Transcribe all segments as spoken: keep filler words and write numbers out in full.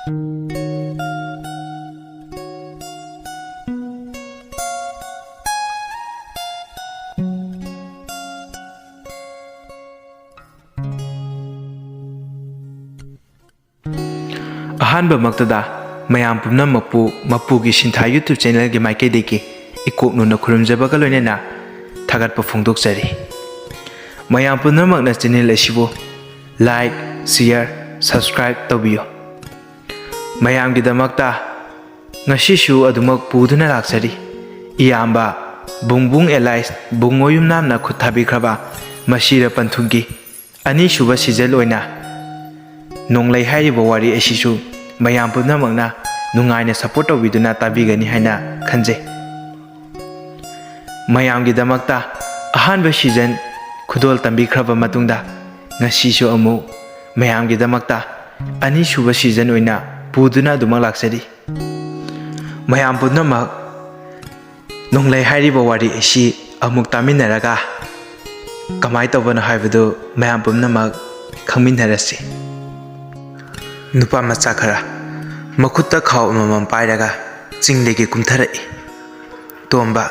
ꯑꯍꯥꯟꯕꯃꯛꯇꯗ ꯃꯌꯥꯝ ꯄꯨꯝꯅꯃꯛꯄꯨ ꯃꯄꯨꯒꯤ ꯁꯤꯟꯊꯥ YouTube channelꯒꯤ ꯃꯥꯏꯀꯩꯗꯒꯤ ꯏꯀꯣꯛꯅꯨꯅ ꯈꯨꯔꯨꯝꯖꯕꯒ ꯂꯣꯏꯅꯅ ꯊꯥꯒꯠꯄ ꯐꯣꯡꯗꯣꯛꯆꯔꯤ꯫ ꯃꯌꯥꯝ ꯄꯨꯝꯅꯃꯛꯅ channel ꯑꯁꯤꯕꯨ like, share, subscribe ꯇꯧꯕꯤꯌꯨ꯫ ꯃꯌꯥꯝꯒꯤꯗꯃꯛꯇ ꯉꯁꯤꯁꯨ ꯑꯗꯨꯃꯛ ꯄꯨꯗꯨꯅ ꯂꯥꯛꯆꯔꯤ꯫ ꯏꯌꯥꯝꯕ ꯕꯨꯡꯕꯨꯡ alias ꯕꯨꯡꯉꯣ ꯌꯨꯝꯅꯥꯝꯅ ꯈꯨꯠ ꯊꯥꯕꯤꯈ꯭ꯔꯕ ꯃꯁꯤꯔ ꯄꯟꯊꯨꯡꯒꯤ ꯑꯅꯤꯁꯨꯕ season ꯑꯣꯏꯅ ꯅꯣꯡꯂꯩ ꯍꯥꯏꯔꯤꯕ ꯋꯥꯔꯤ ꯑꯁꯤꯁꯨ ꯃꯌꯥꯝ ꯄꯨꯝꯅꯃꯛꯅ ꯅꯨꯡꯉꯥꯏꯅ support ꯇꯧꯕꯤꯗꯨꯅ ꯇꯥꯕꯤꯒꯅꯤ ꯍꯥꯏꯅ ꯈꯟꯖꯩ꯫ ꯃꯌꯥꯝꯒꯤꯗꯃꯛꯇ ꯑꯍꯥꯟꯕ season ꯈꯨꯗꯣꯜ ꯇꯝꯕꯤꯈ꯭ꯔꯕ ꯃꯇꯨꯡꯗ, ꯉꯁꯤꯁꯨ ꯑꯃꯨꯛ ꯃꯌꯥꯝꯒꯤꯗꯃꯛꯇ ꯑꯅꯤꯁꯨꯕ season ꯑꯣꯏꯅ ꯄꯨꯗꯨꯅ ꯑꯗꯨꯃꯛ ꯂꯥꯛꯆꯔꯤ꯫ ꯃꯌꯥꯝ ꯄꯨꯝꯅꯃꯛ ꯅꯣꯡꯂꯩ ꯍꯥꯏꯔꯤꯕ ꯋꯥꯔꯤ ꯑꯁꯤ ꯑꯃꯨꯛ ꯇꯥꯃꯤꯟꯅꯔꯒ ꯀꯃꯥꯏ ꯇꯧꯕꯅꯣ ꯍꯥꯏꯕꯗꯨ ꯃꯌꯥꯝ ꯄꯨꯝꯅꯃꯛ ꯈꯪꯃꯤꯟꯅꯔꯁꯤ꯫ ꯅꯨꯄꯥ ꯃꯆꯥ ꯈꯔ ꯃꯈꯨꯠꯇ ꯈꯥꯎ ꯑꯃꯃꯝ ꯄꯥꯏꯔꯒ ꯆꯤꯡꯗꯒꯤ ꯀꯨꯝꯊꯔꯛꯏ꯫ ꯇꯣꯝꯕ,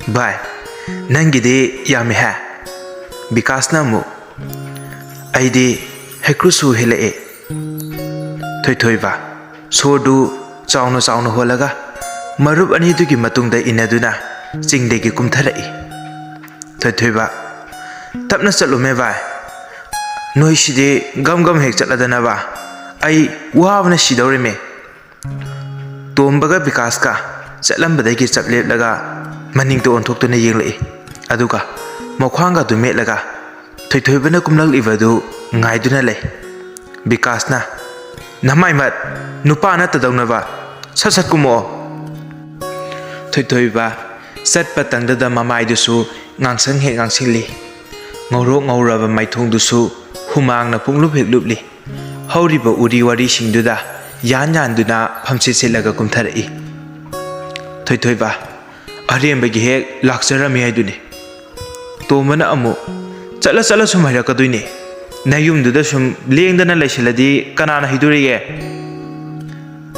"ꯚꯥꯏ, ꯅꯪꯒꯤꯗꯤ ꯌꯥꯝꯃꯤꯍꯦ?" ꯕꯤꯀꯥꯁꯅ ꯑꯃꯨꯛ, "ꯑꯩꯗꯤ ꯍꯩꯀ꯭ꯔꯨꯁꯨ ꯍꯦꯜꯂꯛꯑꯦ꯫" ꯊꯣꯏꯊꯣꯏꯕ, ꯁꯣꯔꯗꯨ ꯆꯥꯎꯅ ꯆꯥꯎꯅ ꯍꯣꯜꯂꯒ ꯃꯔꯨꯞ ꯑꯅꯤꯗꯨꯒꯤ ꯃꯇꯨꯡꯗ ꯏꯟꯅꯗꯨꯅ ꯆꯤꯡꯗꯒꯤ ꯀꯨꯝꯊꯔꯛꯏ꯫ ꯊꯣꯏꯊꯣꯏꯕ, "ꯇꯞꯅ ꯆꯠꯂꯨꯃꯦ ꯚꯥꯏ, ꯅꯣꯏꯁꯤꯗꯤ ꯒꯝ ꯒꯝ ꯍꯦꯛ ꯆꯠꯂꯗꯅꯕ, ꯑꯩ ꯋꯥꯕꯅ ꯁꯤꯗꯧꯔꯦꯃꯦ꯫" ꯇꯣꯝꯕꯒ ꯕꯤꯀꯥꯁꯀ ꯆꯠꯂꯝꯕꯗꯒꯤ ꯆꯞ ꯂꯦꯞꯂꯒ ꯃꯅꯤꯡꯗ ꯑꯣꯟꯊꯣꯛꯇꯨꯅ ꯌꯦꯡꯂꯛꯏ꯫ ꯑꯗꯨꯒ ꯃꯈ꯭ꯋꯥꯡꯒꯗꯨ ꯃꯦꯠꯂꯒ ꯊꯣꯏꯊꯣꯏꯕꯅ ꯀꯨꯝꯂꯛꯂꯤꯕꯗꯨ ꯉꯥꯏꯗꯨꯅ ꯂꯩ꯫ ꯕꯤꯀꯥꯁꯅ, "ꯅꯃꯥꯏꯃꯠ, ꯅꯨꯄꯥ ꯅꯠꯇꯗꯧꯅꯕ, ꯁꯠ ꯁꯠ ꯀꯨꯝꯃꯛꯑꯣ꯫" ꯊꯣꯏꯊꯣꯏꯕ ꯆꯠꯄ ꯇꯪꯗꯗ ꯃꯃꯥꯏꯗꯨꯁꯨ ꯉꯥꯡꯁꯪ ꯍꯦꯛ ꯉꯥꯡꯁꯤꯜꯂꯤ꯫ ꯉꯧꯔꯣꯛ ꯉꯧꯔꯕ ꯃꯥꯏꯊꯣꯡꯗꯨꯁꯨ ꯍꯨꯃꯥꯡꯅ ꯄꯨꯡꯂꯨꯞ ꯍꯦꯛ ꯂꯨꯞꯂꯤ꯫ ꯍꯧꯔꯤꯕ ꯎꯔꯤ ꯋꯥꯔꯤꯁꯤꯡꯗꯨꯗ ꯌꯥꯟ ꯌꯥꯟꯗꯨꯅ ꯐꯝꯁꯤꯠ ꯁꯤꯠꯂꯒ ꯀꯨꯝꯊꯔꯛꯏ꯫ ꯊꯣꯏꯊꯣꯏꯕ, "ꯑꯔꯦꯝꯕꯒꯤ ꯍꯦꯛ ꯂꯥꯛꯆꯔꯝꯃꯤ ꯍꯥꯏꯗꯨꯅꯤ꯫" ꯇꯣꯝꯕꯅ ꯑꯃꯨꯛ, "ꯆꯠꯂ ꯆꯠꯂ ꯁꯨꯝ ꯍꯩꯔꯛꯀꯗꯣꯏꯅꯦ꯫ ꯅꯌꯨꯝꯗꯨꯗ ꯁꯨꯝ ꯂꯦꯡꯗꯅ ꯂꯩꯁꯤꯜꯂꯗꯤ ꯀꯅꯥꯅ ꯍꯩꯗꯣꯔꯤꯒꯦ?"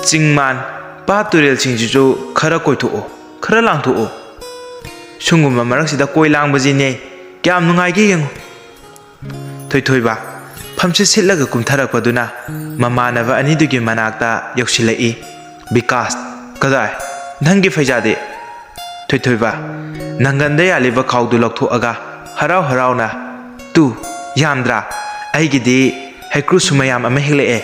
ꯆꯤꯡ ꯃꯥꯟ, ꯄꯥꯠ ꯇꯨꯔꯦꯜꯁꯤꯡꯁꯤꯁꯨ ꯈꯔ ꯀꯣꯏꯊꯣꯛꯑꯣ, ꯈꯔ ꯂꯥꯡꯊꯣꯛꯑꯣ꯫ ꯁꯨꯡꯒꯨꯝꯕ ꯃꯔꯛꯁꯤꯗ ꯀꯣꯏ ꯂꯥꯡꯕꯁꯤꯅꯦ ꯀꯌꯥꯝ ꯅꯨꯡꯉꯥꯏꯒꯦ ꯌꯦꯡꯉꯨ꯫ ꯊꯣꯏꯊꯣꯏꯕ ꯐꯝꯆꯤꯠ ꯁꯤꯠꯂꯒ ꯀꯨꯝꯊꯔꯛꯄꯗꯨꯅ ꯃꯃꯥꯟꯅꯕ ꯑꯅꯤꯗꯨꯒꯤ ꯃꯅꯥꯛꯇ ꯌꯧꯁꯤꯜꯂꯛꯏ꯫ "ꯕꯤꯀꯥꯁ, ꯀꯗꯥꯏ? ꯅꯪꯒꯤ ꯐꯩꯖꯥꯗꯤ?" ꯊꯣꯏꯊꯣꯏꯕ ꯅꯪꯒꯟꯗ ꯌꯥꯜꯂꯤꯕ ꯈꯥꯎꯗꯨ ꯂꯧꯊꯣꯛꯑꯒ ꯍꯔꯥꯎ ꯍꯔꯥꯎꯅ, "ꯇꯨ, ꯌꯥꯝꯗ꯭ꯔꯥ? ꯑꯩꯒꯤꯗꯤ ꯍꯩꯀ꯭ꯔꯨꯁꯨ ꯃꯌꯥꯝ ꯑꯃ ꯍꯦꯛꯂꯛꯑꯦ꯫"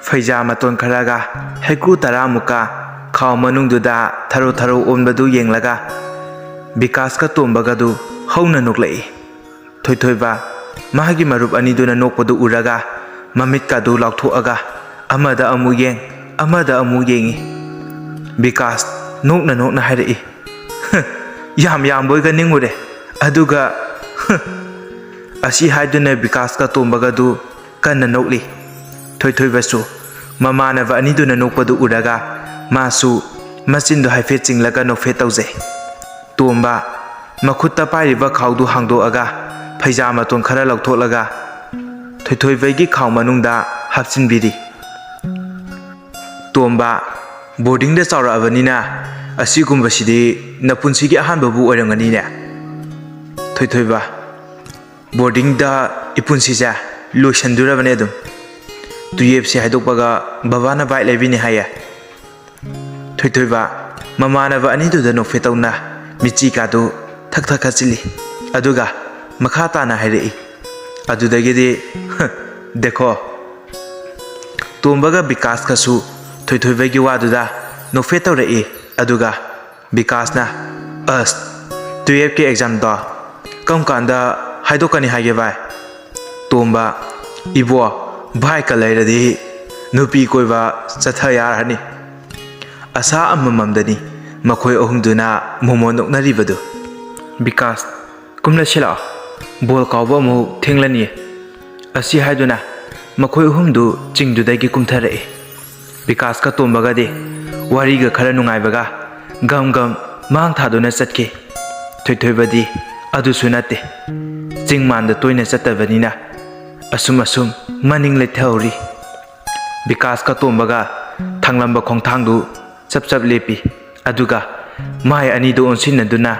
ꯐꯩꯖꯥ ꯃꯇꯣꯟ ꯈꯔꯒ ꯍꯩꯀ꯭ꯔꯨ ꯇꯔꯥꯃꯨꯛꯀ ꯈꯥꯎ ꯃꯅꯨꯡꯗꯨꯗ ꯊꯔꯣ ꯊꯔꯣ ꯑꯣꯟꯕꯗꯨ ꯌꯦꯡꯂꯒ ꯕꯤꯀꯥꯁꯀ ꯇꯣꯝꯕꯒꯗꯨ ꯍꯧꯅ ꯅꯣꯛꯂꯛꯏ꯫ ꯊꯣꯏꯊꯣꯏꯕ ꯃꯥꯒꯤ ꯃꯔꯨꯞ ꯑꯅꯤꯗꯨꯅ ꯅꯣꯛꯄꯗꯨ ꯎꯔꯒ ꯃꯃꯤꯠꯀꯗꯨ ꯂꯥꯎꯊꯣꯛꯑꯒ ꯑꯃꯗ ꯑꯃꯨꯛ ꯌꯦꯡ, ꯑꯃꯗ ꯑꯃꯨꯛ ꯌꯦꯡꯏ꯫ ꯕꯤꯀꯥꯁ ꯅꯣꯛꯅ ꯅꯣꯛꯅ ꯍꯥꯏꯔꯛꯏ, "ꯌꯥꯝ ꯌꯥꯝꯕꯣꯏꯒ ꯅꯤꯡꯉꯨꯔꯦ, ꯑꯗꯨꯒ ꯑꯁꯤ ꯍꯥꯏꯗꯨꯅ ꯕꯤꯀꯥꯁꯀ ꯇꯣꯝꯕꯒꯗꯨ ꯀꯟꯅ ꯅꯣꯛꯂꯤ꯫ ꯊꯣꯏꯊꯣꯏꯕꯁꯨ ꯃꯃꯥꯟꯅꯕ ꯑꯅꯤꯗꯨꯅ ꯅꯣꯛꯄꯗꯨ ꯎꯔꯒ ꯃꯥꯁꯨ ꯃꯆꯤꯟꯗꯨ ꯍꯥꯏꯐꯦꯠ ꯆꯤꯡꯂꯒ ꯅꯣꯛꯐꯦꯠ ꯇꯧꯖꯩ꯫ ꯇꯣꯝꯕ ꯃꯈꯨꯠꯇ ꯄꯥꯏꯔꯤꯕ ꯈꯥꯎꯗꯨ ꯍꯥꯡꯗꯣꯛꯑꯒ ꯐꯩꯖꯥ ꯃꯇꯣꯟ ꯈꯔ ꯂꯧꯊꯣꯛꯂꯒ ꯊꯣꯏꯊꯣꯏꯕꯒꯤ ꯈꯥꯎ ꯃꯅꯨꯡꯗ ꯍꯥꯞꯆꯤꯟꯕꯤꯔꯤ꯫ "ꯇꯣꯝꯕ, ꯕꯣꯔꯗꯤꯡꯗ ꯆꯥꯎꯔꯛꯑꯕꯅꯤꯅ ꯑꯁꯤꯒꯨꯝꯕꯁꯤꯗꯤ ꯅꯄꯨꯟꯁꯤꯒꯤ ꯑꯍꯥꯟꯕꯕꯨ ꯑꯣꯏꯔꯝꯒꯅꯤꯅꯦ?" ꯊꯣꯏꯊꯣꯏꯕ, "ꯕꯣꯔꯗꯤꯡꯗ ꯏꯄꯨꯟꯁꯤꯁꯦ ꯂꯣꯏꯁꯟꯗꯣꯔꯕꯅꯦ ꯑꯗꯨꯝ꯫ ꯇꯨꯌꯦꯞꯁꯦ ꯍꯥꯏꯗꯣꯛꯄꯒ ꯕꯕꯥꯅ ꯕꯥꯏꯛ ꯂꯩꯕꯤꯅꯤ ꯍꯥꯏꯌꯦ꯫" ꯊꯣꯏꯊꯣꯏꯕ ꯃꯃꯥꯟꯅꯕ ꯑꯅꯤꯗꯨꯗ ꯅꯣꯛꯐꯦꯠ ꯇꯧꯅ ꯃꯤꯆꯤꯀꯥꯗꯨ ꯊꯛ ꯊꯛ ꯈꯠꯆꯤꯜꯂꯤ꯫ ꯑꯗꯨꯒ ꯃꯈꯥ ꯇꯥꯅ ꯍꯥꯏꯔꯛꯏ꯫ ꯑꯗꯨꯗꯒꯤꯗꯤ "ꯗꯦꯈꯣ꯫" ꯇꯣꯝꯕꯒ ꯕꯤꯀꯥꯁꯀꯁꯨ ꯊꯣꯏꯊꯣꯏꯕꯒꯤ ꯋꯥꯗꯨꯗ ꯅꯣꯛꯐꯦꯠ ꯇꯧꯔꯛꯏ꯫ ꯑꯗꯨꯒ ꯕꯤꯀꯥꯁꯅ, "ꯑꯁ, ꯇꯨꯌꯦꯞꯀꯤ ꯑꯦꯛꯖꯥꯝꯗꯣ ꯀꯔꯝ ꯀꯥꯟꯗ ꯍꯥꯏꯗꯣꯛꯀꯅꯤ ꯍꯥꯏꯒꯦ ꯚꯥꯏ?" ꯇꯣꯝꯕ, "ꯏꯕꯣ, ꯚꯥꯏꯀ ꯂꯩꯔꯗꯤ ꯅꯨꯄꯤ ꯀꯣꯏꯕ ꯆꯠꯊ ꯌꯥꯔꯅꯤ꯫" ꯑꯁꯥ ꯑꯃꯃꯝꯗꯅꯤ ꯃꯈꯣꯏ ꯑꯍꯨꯝꯗꯨꯅ ꯃꯣꯃꯣꯟ ꯅꯣꯛꯅꯔꯤꯕꯗꯨ꯫ ꯕꯤꯀꯥꯁ, "ꯀꯨꯝꯂꯁꯤ ꯂꯥꯛꯑꯣ, ꯕꯣꯜ ꯀꯥꯎꯕ ꯑꯃꯨꯛ ꯊꯦꯡꯂꯅꯤꯌꯦ꯫" ꯑꯁꯤ ꯍꯥꯏꯗꯨꯅ ꯃꯈꯣꯏ ꯑꯍꯨꯝꯗꯨ ꯆꯤꯡꯗꯨꯗꯒꯤ ꯀꯨꯝꯊꯔꯛꯏ꯫ ꯕꯤꯀꯥꯁꯀ ꯇꯣꯝꯕꯒꯗꯤ ꯋꯥꯔꯤꯒ ꯈꯔ ꯅꯨꯡꯉꯥꯏꯕꯒ ꯒꯝ ꯒꯝ ꯃꯥꯡ ꯊꯥꯗꯨꯅ ꯆꯠꯈꯤ꯫ ꯊꯣꯏꯊꯣꯏꯕꯗꯤ ꯑꯗꯨꯁꯨ ꯅꯠꯇꯦ꯫ ꯆꯤꯡ ꯃꯥꯟꯗ ꯇꯣꯏꯅ ꯆꯠꯇꯕꯅꯤꯅ ꯑꯁꯨꯝ ꯑꯁꯨꯝ ꯃꯅꯤꯡ ꯂꯩꯊꯍꯧꯔꯤ꯫ ꯕꯤꯀꯥꯁꯀ ꯇꯣꯝꯕꯒ ꯊꯥꯡꯂꯝꯕ ꯈꯣꯡꯊꯥꯡꯗꯨ ꯆꯞ ꯆꯞ ꯂꯦꯞꯄꯤ꯫ ꯑꯗꯨꯒ ꯃꯥꯏ ꯑꯅꯤꯗꯨ ꯑꯣꯟꯁꯤꯟꯅꯗꯨꯅ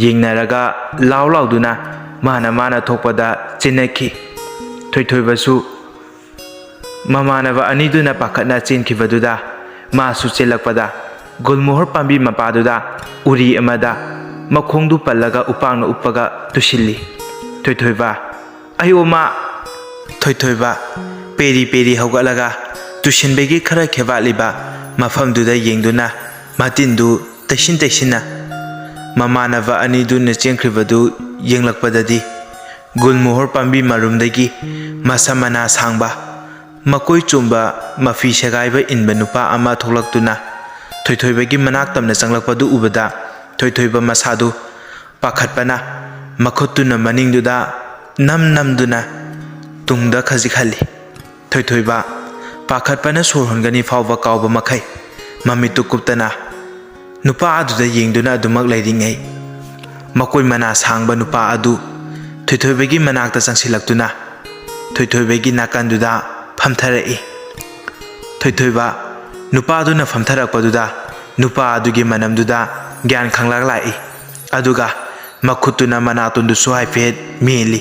ꯌꯦꯡꯅꯔꯒ ꯂꯥꯎ ꯂꯥꯎꯗꯨꯅ ꯃꯥꯅ ꯃꯥꯅ ꯊꯣꯛꯄꯗ ꯆꯦꯟꯅꯈꯤ꯫ ꯊꯣꯏꯊꯣꯏꯕꯁꯨ ꯃꯃꯥꯟꯅꯕ ꯑꯅꯤꯗꯨꯅ ꯄꯥꯈꯠꯅ ꯆꯦꯟꯈꯤꯕꯗꯨꯗ ꯃꯥꯁꯨ ꯆꯦꯜꯂꯛꯄꯗ ꯒꯨꯜꯃꯣꯍꯣꯔ ꯄꯥꯝꯕꯤ ꯃꯄꯥꯗꯨꯗ ꯎꯔꯤ ꯑꯃꯗ ꯃꯈꯣꯡꯗꯨ ꯄꯜꯂꯒ ꯎꯄꯥꯛꯅ ꯎꯞꯄꯒ ꯇꯨꯁꯤꯜꯂꯤ꯫ ꯊꯣꯏꯊꯣꯏꯕ, "ꯑꯌꯣ ꯃꯥ!" ꯊꯣꯏꯊꯣꯏꯕ ꯄꯦꯔꯤ ꯄꯦꯔꯤ ꯍꯧꯒꯠꯂꯒ ꯇꯨꯁꯤꯟꯕꯒꯤ ꯈꯔ ꯈꯦꯕꯥꯠꯂꯤꯕ ꯃꯐꯝꯗꯨꯗ ꯌꯦꯡꯗꯨꯅ ꯃꯇꯤꯟꯗꯨ ꯇꯩꯁꯤꯟ ꯇꯩꯁꯤꯟꯅ ꯃꯃꯥꯟꯅꯕ ꯑꯅꯤꯗꯨꯅ ꯆꯦꯟꯈ꯭ꯔꯤꯕꯗꯨ ꯌꯦꯡꯂꯛꯄꯗꯗꯤ ꯒꯨꯜꯃꯣꯍꯣꯔ ꯄꯥꯝꯕꯤ ꯃꯔꯨꯝꯗꯒꯤ ꯃꯁꯝ ꯃꯅꯥ ꯁꯥꯡꯕ, ꯃꯀꯣꯏ ꯆꯣꯝꯕ, ꯃꯐꯤ ꯁꯦꯒꯥꯏꯕ ꯏꯟꯕ ꯅꯨꯄꯥ ꯑꯃ ꯊꯣꯛꯂꯛꯇꯨꯅ ꯊꯣꯏꯊꯣꯏꯕꯒꯤ ꯃꯅꯥꯛ ꯇꯝꯅ ꯆꯪꯂꯛꯄꯗꯨ ꯎꯕꯗ ꯊꯣꯏꯊꯣꯏꯕ ꯃꯁꯥꯗꯨ ꯄꯥꯈꯠꯄꯅ ꯃꯈꯨꯠꯇꯨꯅ ꯃꯅꯤꯡꯗꯨꯗ ꯅꯝ ꯅꯝꯗꯨꯅ ꯇꯨꯡꯗ ꯈꯖꯤꯛ ꯍꯜꯂꯤ꯫ ꯊꯣꯏꯊꯣꯏꯕ ꯄꯥꯈꯠꯄꯅ ꯁꯣꯔ ꯍꯣꯟꯒꯅꯤ ꯐꯥꯎꯕ ꯀꯥꯎꯕ ꯃꯈꯩ ꯃꯃꯤꯠꯇꯨ ꯀꯨꯞꯇꯅ ꯅꯨꯄꯥ ꯑꯗꯨꯗ ꯌꯦꯡꯗꯨꯅ ꯑꯗꯨꯃꯛ ꯂꯩꯔꯤꯉꯩ, ꯃꯀꯣꯏ ꯃꯅꯥ ꯁꯥꯡꯕ ꯅꯨꯄꯥ ꯑꯗꯨ ꯊꯣꯏꯊꯣꯏꯕꯒꯤ ꯃꯅꯥꯛꯇ ꯆꯪꯁꯤꯜꯂꯛꯇꯨꯅ ꯊꯣꯏꯊꯣꯏꯕꯒꯤ ꯅꯥꯀꯟꯗꯨꯗ ꯐꯝꯊꯔꯛꯏ꯫ ꯊꯣꯏꯊꯣꯏꯕ ꯅꯨꯄꯥꯗꯨꯅ ꯐꯝꯊꯔꯛꯄꯗꯨꯗ ꯅꯨꯄꯥ ꯑꯗꯨꯒꯤ ꯃꯅꯝꯗꯨꯗ ꯒ꯭ꯌꯥꯟ ꯈꯪꯂꯥꯛ ꯂꯥꯛꯏ꯫ ꯑꯗꯨꯒ ꯃꯈꯨꯠꯇꯨꯅ ꯃꯅꯥꯇꯣꯟꯗꯨꯁꯨ ꯍꯥꯏꯐꯦꯠ ꯃꯦꯜꯂꯤ꯫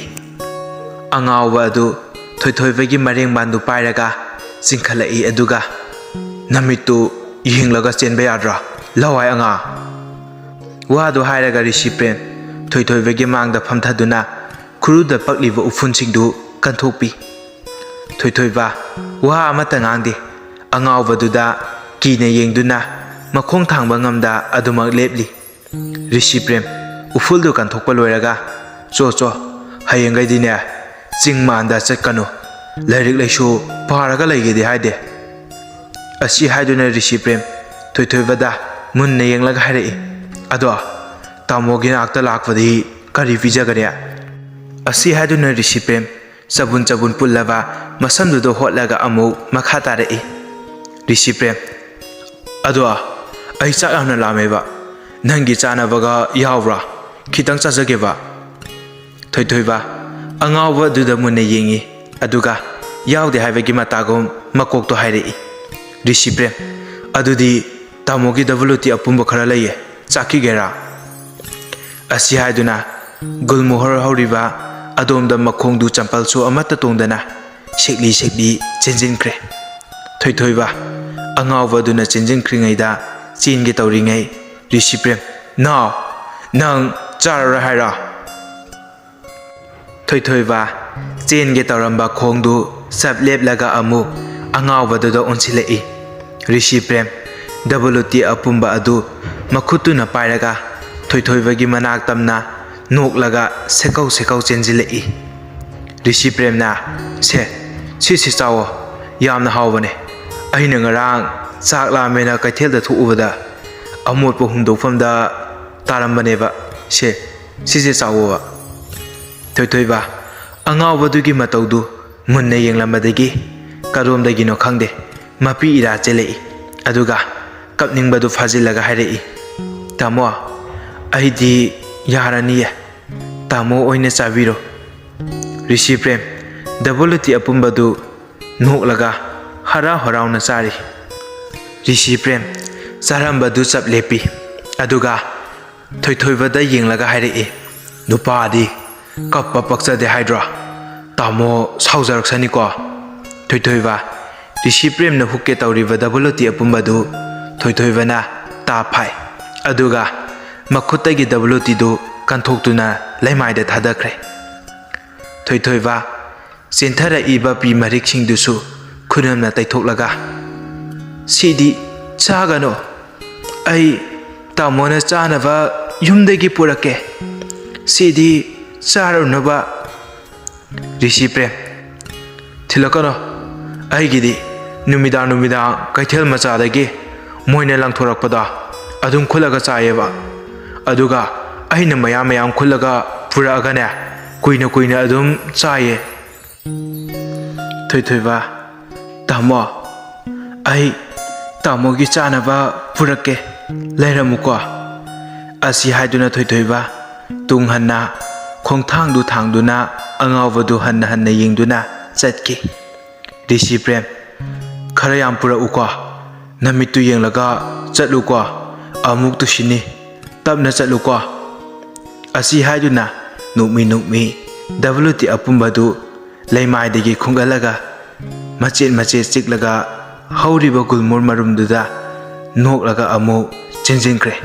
ꯑꯉꯥꯎꯕ ꯑꯗꯨ ꯊꯣꯏꯊꯣꯏꯕꯒꯤ ꯃꯔꯦꯡꯕꯥꯟꯗꯨ ꯄꯥꯏꯔꯒ ꯆꯤꯡꯈꯠꯂꯛꯏ꯫ ꯑꯗꯨꯒ, "ꯅꯃꯤꯠꯇꯨ ꯌꯦꯡꯂꯒ ꯆꯦꯟꯕ ꯌꯥꯗ꯭ꯔꯥ, ꯂꯋꯥꯏ ꯑꯉꯥꯡ?" ꯋꯥꯗꯨ ꯍꯥꯏꯔꯒ ꯔꯤꯁꯤ ꯄ꯭ꯔꯦꯝ ꯊꯣꯏꯊꯣꯏꯕꯒꯤ ꯃꯥꯡꯗ ꯐꯝꯊꯗꯨꯅ ꯈꯨꯔꯨꯗ ꯄꯛꯂꯤꯕ ꯎꯐꯨꯟꯁꯤꯡꯗꯨ ꯀꯟꯊꯣꯛꯄꯤ꯫ ꯊꯣꯏꯊꯣꯏꯕ ꯋꯥ ꯑꯃꯠꯇ ꯉꯥꯡꯗꯦ꯫ ꯑꯉꯥꯎꯕꯗꯨꯗ ꯀꯤꯅ ꯌꯦꯡꯗꯨꯅ ꯃꯈꯣꯡ ꯊꯥꯡꯕ ꯉꯝꯗ ꯑꯗꯨꯃꯛ ꯂꯦꯞꯂꯤ꯫ ꯔꯤꯁꯤ ꯄ꯭ꯔꯦꯝ ꯎꯐꯨꯜꯗꯨ ꯀꯟꯊꯣꯛꯄ ꯂꯣꯏꯔꯒ, "ꯆꯣ ꯆꯣ, ꯍꯌꯦꯡꯈꯩꯗꯤꯅꯦ ꯆꯤꯡ ꯃꯥꯟꯗ ꯆꯠꯀꯅꯨ, ꯂꯥꯏꯔꯤꯛ ꯂꯥꯏꯁꯨ ꯄꯥꯔꯒ ꯂꯩꯒꯦꯗꯤ ꯍꯥꯏꯗꯦ?" ꯑꯁꯤ ꯍꯥꯏꯗꯨꯅ ꯔꯤꯁꯤ ꯄ꯭ꯔꯦꯝ ꯊꯣꯏꯊꯣꯏꯕꯗ ꯃꯨꯟꯅ ꯌꯦꯡꯂꯒ ꯍꯥꯏꯔꯛꯏ꯫ "ꯑꯗꯣ ꯇꯥꯃꯣꯒꯤ ꯅꯥꯛꯇ ꯂꯥꯛꯄꯗꯤ ꯀꯔꯤ ꯄꯤꯖꯒꯅꯤ?" ꯑꯁꯤ ꯍꯥꯏꯗꯨꯅ ꯔꯤꯁꯤ ꯄ꯭ꯔꯦꯝ ꯆꯕꯨꯟ ꯆꯕꯨꯟ ꯄꯨꯜꯂꯕ ꯃꯁꯝꯗꯨꯗ ꯍꯣꯠꯂꯒ ꯑꯃꯨꯛ ꯃꯈꯥ ꯇꯥꯔꯛꯏ꯫ ꯔꯤꯁꯤ ꯄ꯭ꯔꯦꯝ, "ꯑꯗꯣ ꯑꯩ ꯆꯥꯛ ꯌꯥꯝꯅ ꯂꯥꯝꯃꯦꯕ, ꯅꯪꯒꯤ ꯆꯥꯅꯕꯒ ꯌꯥꯎꯕ꯭ꯔꯥ? ꯈꯤꯇꯪ ꯆꯥꯖꯒꯦꯕ?" ꯊꯣꯏꯊꯣꯏꯕ ꯑꯉꯥꯎꯕ ꯑꯗꯨꯗ ꯃꯨꯟꯅ ꯌꯦꯡꯏ, ꯑꯗꯨꯒ ꯌꯥꯎꯗꯦ ꯍꯥꯏꯕꯒꯤ ꯃꯇꯥꯒꯨꯝ ꯃꯀꯣꯛꯇꯣ ꯍꯥꯏꯔꯛꯏ꯫ ꯔꯤꯁꯤ ꯄ꯭ꯔꯦꯝ, "ꯑꯗꯨꯗꯤ ꯇꯥꯃꯣꯒꯤ ꯗꯕꯜ ꯂꯨꯇꯤ ꯑꯄꯨꯝꯕ ꯈꯔ ꯂꯩꯌꯦ, ꯆꯥꯈꯤꯒꯦꯔꯥ?" ꯑꯁꯤ ꯍꯥꯏꯗꯨꯅ ꯒꯨꯜꯃꯣꯍꯔ ꯍꯧꯔꯤꯕ ꯑꯗꯣꯝꯗ ꯃꯈꯣꯡꯗꯨ ꯆꯝꯄꯜꯁꯨ ꯑꯃꯠꯇ ꯇꯣꯡꯗꯅ ꯁꯦꯛꯂꯤ ꯁꯦꯛꯂꯤ ꯆꯦꯟꯁꯤꯟꯈ꯭ꯔꯦ꯫ ꯊꯣꯏꯊꯣꯏꯕ ꯑꯉꯥꯎꯕ ꯑꯗꯨꯅ ꯆꯦꯟꯁꯤꯟꯈ꯭ꯔꯤꯉꯩꯗ ꯆꯦꯟꯒꯦ ꯇꯧꯔꯤꯉꯩ ꯔꯤꯁꯤ ꯄ꯭ꯔꯦꯝ, "ꯅꯥꯎ, ꯅꯪ ꯆꯥꯔꯔꯣꯏ ꯍꯥꯏꯔꯣ?" ꯊꯣꯏꯊꯣꯏꯕ ꯆꯦꯟꯒꯦ ꯇꯧꯔꯝꯕ ꯈꯣꯡꯗꯨ ꯆꯞ ꯂꯦꯞꯂꯒ ꯑꯃꯨꯛ ꯑꯉꯥꯎꯕꯗꯨꯗ ꯑꯣꯟꯁꯤꯜꯂꯛꯏ꯫ ꯔꯤꯁꯤ ꯄ꯭ꯔꯦꯝ ꯗꯕꯜ ꯂꯨꯇꯤ ꯑꯄꯨꯝꯕ ꯑꯗꯨ ꯃꯈꯨꯠꯇꯨꯅ ꯄꯥꯏꯔꯒ ꯊꯣꯏꯊꯣꯏꯕꯒꯤ ꯃꯅꯥꯛ ꯇꯝꯅ ꯅꯣꯛꯂꯒ ꯁꯦꯀꯧ ꯁꯦꯀꯧ ꯆꯦꯟꯁꯤꯜꯂꯛꯏ꯫ ꯔꯤꯁꯤ ꯄ꯭ꯔꯦꯝꯅ, "ꯁꯦ, ꯁꯤꯁꯤ ꯆꯥꯎꯋꯣ, ꯌꯥꯝꯅ ꯍꯥꯎꯕꯅꯦ꯫ ꯑꯩꯅ ꯉꯔꯥꯡ ꯆꯥꯛ ꯂꯥꯝꯃꯦꯅ ꯀꯩꯊꯦꯜꯗ ꯊꯣꯛꯎꯕꯗ ꯑꯃꯣꯠꯄ ꯍꯨꯟꯗꯣꯛꯐꯝꯗ ꯇꯥꯔꯝꯕꯅꯦꯕ꯫ ꯁꯦ, ꯁꯤꯁꯦ ꯆꯥꯎꯋꯣꯕ꯫" ꯊꯣꯏꯊꯣꯏꯕ ꯑꯉꯥꯎꯕꯗꯨꯒꯤ ꯃꯇꯧꯗꯨ ꯃꯨꯟꯅ ꯌꯦꯡꯂꯝꯕꯗꯒꯤ ꯀꯗꯣꯝꯗꯒꯤꯅꯣ ꯈꯪꯗꯦ, ꯃꯄꯤ ꯏꯔꯥ ꯆꯦꯜꯂꯛꯏ꯫ ꯑꯗꯨꯒ ꯀꯞꯅꯤꯡꯕꯗꯨ ꯐꯥꯖꯤꯜꯂꯒ ꯍꯥꯏꯔꯛꯏ, "ꯇꯥꯃꯣ, ꯑꯩꯗꯤ ꯌꯥꯔꯅꯤꯌꯦ꯫ ꯇꯥꯃꯣ ꯑꯣꯏꯅ ꯆꯥꯕꯤꯔꯣ꯫" ꯔꯤꯁꯤ ꯄ꯭ꯔꯦꯝ ꯗꯕꯜ ꯂꯨꯇꯤ ꯑꯄꯨꯝꯕꯗꯨ ꯅꯣꯛꯂꯒ ꯍꯔꯥꯎ ꯍꯔꯥꯎꯅ ꯆꯥꯔꯤ꯫ ꯔꯤꯁꯤ ꯄ꯭ꯔꯦꯝ ꯆꯥꯔꯝꯕꯗꯨ ꯆꯞ ꯂꯦꯞꯄꯤ꯫ ꯑꯗꯨꯒ ꯊꯣꯏꯊꯣꯏꯕꯗ ꯌꯦꯡꯂꯒ ꯍꯥꯏꯔꯛꯏ, "ꯅꯨꯄꯥꯗꯤ ꯀꯞꯄ ꯄꯛꯆꯗꯦ ꯍꯥꯏꯗ꯭ꯔꯣ? ꯇꯥꯃꯣ ꯁꯥꯎꯖꯔꯛꯁꯅꯤꯀꯣ꯫" ꯊꯣꯏꯊꯣꯏꯕ ꯔꯤꯁꯤ ꯄ꯭ꯔꯦꯝꯅ ꯍꯨꯛꯀꯦ ꯇꯧꯔꯤꯕ ꯗꯕꯜ ꯂꯨꯇꯤ ꯑꯄꯨꯝꯕꯗꯨ ꯊꯣꯏꯊꯣꯏꯕꯅ ꯇꯥ ꯐꯥꯏ꯫ ꯑꯗꯨꯒ ꯃꯈꯨꯠꯇꯒꯤ ꯗꯕꯜ ꯂꯨꯇꯤꯗꯨ ꯀꯟꯊꯣꯛꯇꯨꯅ ꯂꯩꯃꯥꯏꯗ ꯊꯥꯗꯈ꯭ꯔꯦ꯫ ꯊꯣꯏꯊꯣꯏꯕ ꯆꯦꯟꯊꯔꯛꯏꯕ ꯄꯤ ꯃꯔꯤꯛꯁꯤꯡꯗꯨꯁꯨ ꯈꯨꯅꯝꯅ ꯇꯩꯊꯣꯛꯂꯒ, "ꯁꯤꯗꯤ ꯆꯥꯒꯅꯨ꯫ ꯑꯩ ꯇꯥꯃꯣꯅ ꯆꯥꯅꯕ ꯌꯨꯝꯗꯒꯤ ꯄꯨꯔꯛꯀꯦ꯫ ꯁꯤꯗꯤ ꯆꯥꯔꯨꯅꯕ꯫" ꯔꯤꯁꯤ ꯄ꯭ꯔꯦꯝ, "ꯊꯤꯜꯂꯛꯀꯅꯨ꯫ ꯑꯩꯒꯤꯗꯤ ꯅꯨꯃꯤꯗꯥꯡ ꯅꯨꯃꯤꯗꯥꯡ ꯀꯩꯊꯦꯜ ꯃꯆꯥꯗꯒꯤ ꯃꯣꯏꯅ ꯂꯪꯊꯣꯔꯛꯄꯗꯣ ꯑꯗꯨꯝ ꯈꯨꯠꯂꯒ ꯆꯥꯏꯌꯦꯕ꯫ ꯑꯗꯨꯒ ꯑꯩꯅ ꯃꯌꯥꯝ ꯃꯌꯥꯝ ꯈꯨꯠꯂꯒ ꯄꯨꯔꯛꯑꯒꯅꯦ, ꯀꯨꯏꯅ ꯀꯨꯏꯅ ꯑꯗꯨꯝ ꯆꯥꯏꯌꯦ꯫" ꯊꯣꯏꯊꯣꯏꯕ, "ꯇꯥꯃꯣ, ꯑꯩ ꯇꯥꯃꯣꯒꯤ ꯆꯥꯅꯕ ꯄꯨꯔꯛꯀꯦ, ꯂꯩꯔꯝꯃꯨꯀꯣ꯫" ꯑꯁꯤ ꯍꯥꯏꯗꯨꯅ ꯊꯣꯏꯊꯣꯏꯕ ꯇꯨꯡ ꯍꯟꯅ ꯈꯣꯡꯊꯥꯡꯗꯨ ꯊꯥꯡꯗꯨꯅ ꯑꯉꯥꯎꯕꯗꯨ ꯍꯟꯅ ꯍꯟꯅ ꯌꯦꯡꯗꯨꯅ ꯆꯠꯈꯤ꯫ ꯔꯤꯁꯤ ꯄ꯭ꯔꯦꯝ ꯈꯔ ꯌꯥꯝ ꯄꯨꯔꯛꯎꯀꯣ꯫ ꯅꯃꯤꯠꯇꯨ ꯌꯦꯡꯂꯒ ꯆꯠꯂꯨꯀꯣ꯫ ꯑꯃꯨꯛ ꯇꯨꯁꯤꯅꯤ꯫ ꯇꯞꯅ ꯆꯠꯂꯨꯀꯣ꯫ ꯑꯁꯤ ꯍꯥꯏꯗꯨꯅ ꯅꯣꯛꯃꯤ ꯅꯣꯛꯃꯤ ꯗꯕꯂꯨꯇꯤ ꯑꯄꯨꯝꯕꯗꯨ ꯂꯩꯃꯥꯏꯗꯒꯤ ꯈꯨꯡꯒꯠꯂꯒ ꯃꯆꯦꯠ ꯃꯆꯦꯠ ꯆꯤꯛꯂꯒ ꯍꯧꯔꯤꯕ ꯒꯨꯜꯃꯣꯔ ꯃꯔꯨꯝꯗꯨꯗ ꯅꯣꯛꯂꯒ ꯑꯃꯨꯛ ꯆꯦꯟꯁꯤꯟꯈ꯭ꯔꯦ꯫